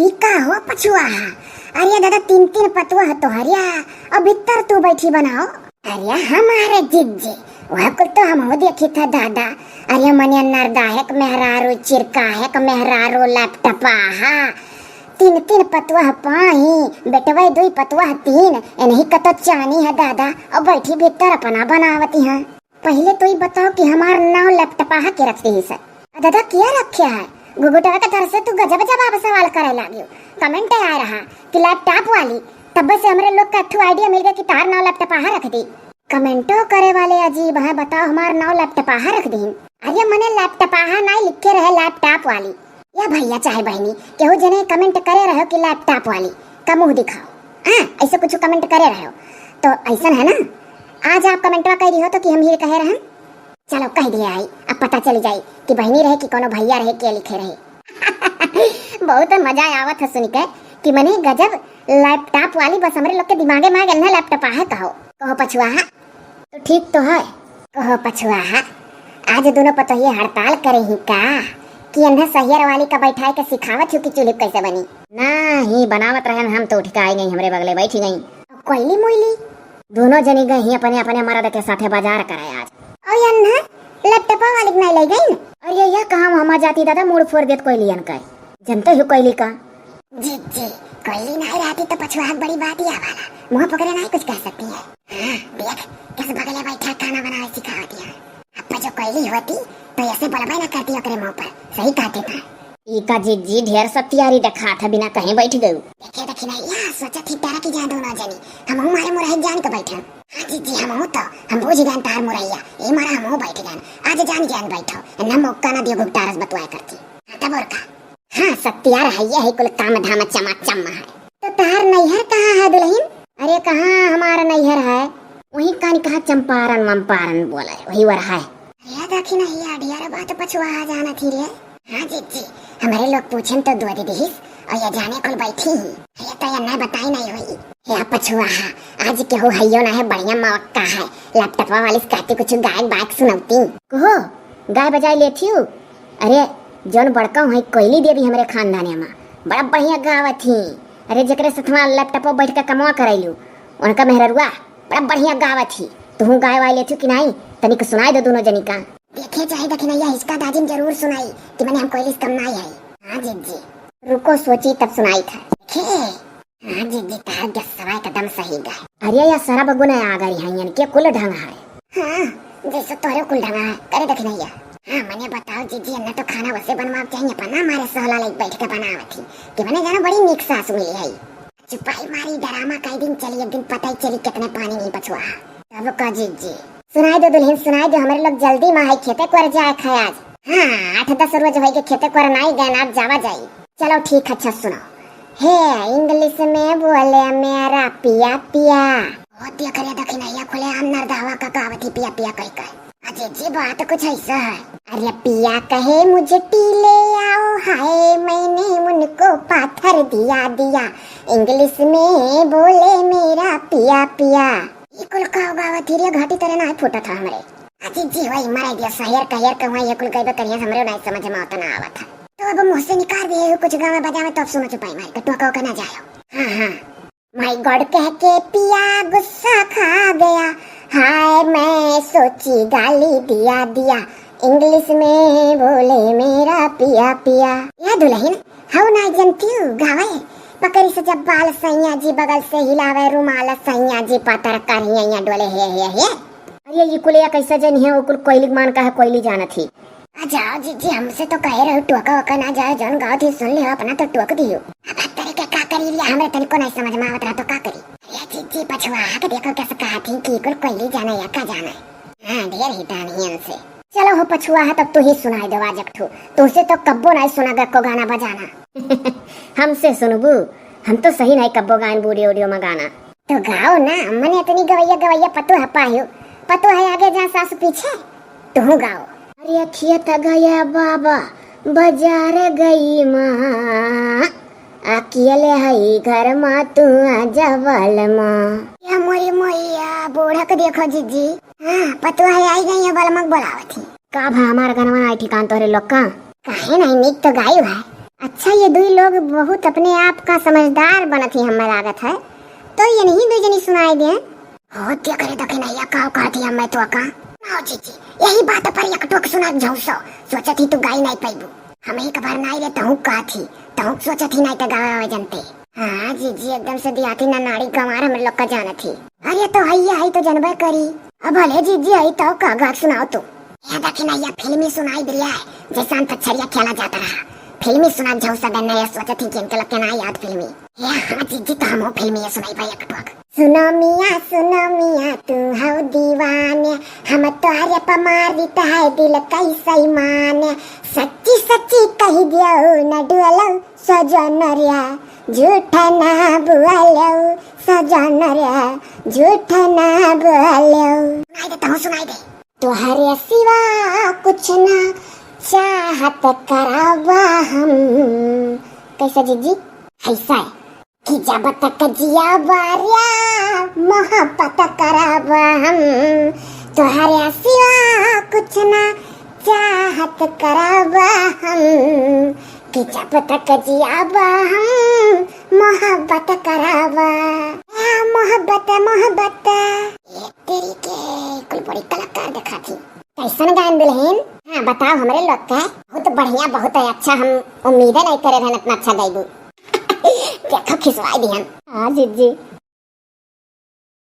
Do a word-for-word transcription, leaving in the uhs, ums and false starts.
ई का हो पछुआ है? अरे दादा, तीन तीन पतुआ है तोहरिया, अब भीतर तू बैठी बनाओ। अरे हमारे जिज्जी, वह कुल तो हम हो देखी था दादा। अरे मने नरदाहक मेहरारू, चिरकाहक मेहरारू, लैपटॉपा हा। तीन तीन पतुआ पाही, बेटवा दुई पतुआ तीन, इन्हीं का तो चानी है दादा, और बैठी भीतर अपना बनावती हैं। पहिले तो ई बताओ कि हमार नाव लैपटॉपा के रख दिहिस। आ दादा, किया रखे है? घुघुटवा के तर से तू गजब जवाब सवाल करे लागियो। कमेंट आए रहा कि लैपटॉप वाली, तब से हमरे लोग का एक ठो आइडिया मिल गया कि तार नाव लैपटॉपा रख दी। कमेंटो करे वाले अजीब हैं, बताओ हमार नाव लैपटॉपा रख दीन। अरे मने लैपटॉपा नाई लिखे रहे, लैपटॉप वाली। या भैया चाहे बहनी, केहू जने कमेंट करे रहो कि लैपटॉप वाली का मुंह दिखाओ, हाँ, ऐसे कुछ कमेंट करे रहो। तो ऐसन है ना, आज आप कमेंटवा कह रही हो तो कि हम ही कहे रहन। चलो कह दिया आई, अब पता चल जाई कि बहनी रहे कि कोनो भैया रहे, के लिखे रहे। बहुत मजा आवत है सुन के कि मने गजब लैपटॉप वाली, बस हमरे लोग के दिमागे में आ गइल ना लैपटॉप है। कहो, कहो पछुआ है, तो ठीक तो है। कहो पछुआ है, आज दोनों पतोहिए हड़ताल करे ही का कि इन्हें सहियर वाली का बैठाए के सिखावत हो कि चूल्ही कैसे बनी? ना ही बनावत रहन हम तो उठ के आई गई, हमरे बगले बैठी गई। कोयली मोयली दोनों जनी गई ही अपने अपने मर्द के साथे बाजार करे आज। और यन्हा लैपटॉपा वाली के नहीं ले गई न? अरे यह कहाँ हमा जाती दादा, मूड़ फोड़ देत कोयलियन का। जनते हो कोयली का? जी जी, कोयली नहीं रहती तो पछुआ बड़ी बात ही वाला मुंह पकड़े नहीं कुछ कह सकती है। हाँ, देख, किस बगले बैठा खाना बनावे सिखावती है। अब जो कोयली होती तो ऐसे बोलबे ना करती ओकरे मुंह पर, सही कहते था। ई का जिज्जी ढेर सतियारी देखात है, बिना कहीं बैठ गयू। देखे देखी नहीं या सोचत ही डरा की जाए दोनों जनी, हम हूँ मारे मुरही जान के बैठे। हाँ जिज्जी, हम हूँ तो, हम बूझ गए तार मुरैया, ई मारा हम हूँ बैठ गए। आज जान जान बैठो, इन्हें मौका ना दियो घुघटारस बतुआ करती। हाँ तब और का? हाँ सतियार है, ये है कुल काम धाम चमा चम है। तो तार नैहर कहाँ है दुल्हन? अरे कहाँ हमारा नैहर है, वही कान कहाँ चंपारण वंपारण बोले, वही वर है। अरे देखी नहीं या ढेर बात पछुआ जाना थी रे। हाँ जिज्जी, हमारे लोग पूछन तो दो दे दिहिस और ये जाने कुल बैठी ही। ये तो ये नहीं बताई नहीं हुई। हे पछुआ, आज केहू हइयो ना है, बढ़िया मवक्का है। लैपटॉपवा वाली से कहती कुछ गायक बायक सुनौती। कहो, गाय बजाए लेती हूँ। अरे, जौन बड़का है कोयली देवी हमरे खानदाने में, बड़ा बढ़िया गावत ही। अरे, जेकरे सथवा लैपटॉप पर बैठ के कमवा करैलू, उनका मेहररुआ बड़ा बढ़िया गावत ही। तुहू गाय वाय लेती हूँ कि नहीं? तनिक सुनाई दो दोनों जनी का। देखे चाहे दखिनैया, हिचका दाजिन जरूर सुनाई कि मने हम कोयली से कम नाई है। हाँ जिज्जी। रुको, सोची तब सुनाई था। देखे, हाँ जिज्जी, तार गस्सवा एकदम सही गए। अरे या सारा बगुन आ गई है, इनके कुल ढंग है। हाँ, जैसे तोरे कुल ढंग है। करे दखिनैया। हाँ, मने बताओ जिज्जी, अन्ना तो खाना वैसे बनवाब चाहिए, अपना मारे सहला लाइक बैठ के बनावत ही कि मने जानो बड़ी नीक सास मिली है। चुपाई मारी डरामा कई दिन चली, एक दिन पता ही चली कितने पानी नहीं पछुआ। तब का जिज्जी। सुनाई दो दुल्हन, सुनाई दो, हमरे लोग जल्दी में है, खेते कर जाए खाए आज। हाँ, आठ दस रोज होई के खेते कर नाई गए, आप जावा जाई। चलो ठीक है, अच्छा सुनो। हे इंग्लिश में बोले मेरा पिया पिया। ओ देख रे दखिनैया, खुले आम नरदावा का कहावत ही पिया पिया कह कह। अजय जी, बात कुछ ऐसा है। अरे पिया कहे मुझे टी ले आओ, हाय मैंने उनको पाथर दिया दिया। इंग्लिश में बोले मेरा पिया पिया। ई कुल का गावत ही रे, घाटी तरे ना फूटत है हमरे। अजय जी, वही मरे दिया, सहेर कहेर के वही ये कुल गइबे करिए, हमरे नहीं समझ में आवत ना आवत है। तो अब मुंह से निकाल दिए हो कुछ गावे बजावे, तो अब सुनो चुपाई मार के टोका ओका ना जायो। हाँ हाँ। My God कह के पिया गुस्सा खा गया, हाय मैं सोची गाली दिया दिया, इंग्लिश में बोले मेरा पिया पिया। या दुल्हन, हऊ ना जनतियू गावे, पकड़ी से जब बाल सैया जी बगल से हिलावे रुमाल सैया जी पातर करिया डोले हे हे हे। अरे ये कुलिया कैसा जन है, वो कुल कोयली मान का है, कोयली जानत ही। आ जाओ जिज्जी, हमसे तो कहे रहो टोका ओका ना जाए, जौन गाओ थी सुन लियो, अपना तो टोक दियो। अब हर तरह के का करी लिया, हमरे तनिको नहीं समझ में आवत रहा तो का करी। अरे जिज्जी पछुआ के देखो कैसे कहा थी कि कुल कोयली जाना या का जाना है। हाँ, ढेर ही तान ही इनसे। चलो हो पछुआ है, तब तू ही सुनाई दो आज एक ठो। तुझसे तो कब्बो नहीं सुना गया को गाना बजाना। हमसे सुनबू? हम तो सही नहीं कब्बो गायन बूढ़ी उडियो में गाना। तो गाओ ना, मने इतनी गवैया गवैया पतोह पायो, पतोह है आगे जा सास पीछे, तुहू गाओ। अरे अखिया त गया बाबा, बाजार गई माँ, अकेले हई घर मा तू आजा बलमा। या मोरी मोइया, बूढ़ा के देखो जिज्जी। हाँ, पतोह है आई गई है, बलमा के बोलावत ही। का भा हमार गनवा आई ठिकान तोहरे लोग का? काहे नहीं, नीक तो गायु है। अच्छा, ये दुई लोग बहुत अपने आप का समझदार बनत ही हमें लागत है, तो ये नहीं दुई जनी सुनाई दे। हो, देख रे दखिनैया, का कहत ही हमें तो का? आओ जीजी, यही बात पर एक टोक सुना झौसो, सोचत ही तू गाई नहीं पैबू। हम ही कबार नाई रे, तहूँ कहत ही, तहूँ सोचत ही नाई त गावे आवे जनते। हाँ जीजी, एकदम से दियाती ना नाड़ी गंवार हम लोग का जानत ही। अरे तो हइया है तो जनबे करी। अब भले जीजी है तो का गात सुनाओ तू। ए दखिनैया, फिल्मी सुनाई दिया है, जैसा अंताक्षरिया खेला जाता रहा। फिल्मी सुना झौसा दे नया सोचत ही कि इनके लग के ना याद फिल्मी। ए हाँ जीजी, तो हम फिल्मी ये सुनाई भाई एक टोक। सुनो मियाँ, सुनो मियाँ, तू हो दीवाने, हम तोहरे पर मारित है दिल कैसे माने। सच्ची सच्ची कही दियो न डुअलो, सजन रे, झूठ ना बोलो, सजन रे, झूठ ना बोलो। सुनाई दे, तहूँ सुनाई दे। तोहरे सिवा कुछ ना चाहत करावा हम। कैसा जीजी? ऐसा है कि जब तक जिया बारिया मोहब्बत करावा हम, तोहरे सिवा कुछ ना चाहत करावा हम, कि जब तक जियाबा हम मोहब्बत कराबा, आ, मोहब्बत, मोहब्बत। ए तेरी के, कुल बड़ी कलाकार देखा थी। कैसन गायन दुल्हन? हाँ, बताओ हमरे लोग का। बहुत बढ़िया, बहुत अच्छा, हम उम्मीदे नहीं करे रहन इतना अच्छा गाइबू। देखो खिसवाई दिहन। हाँ जीजी,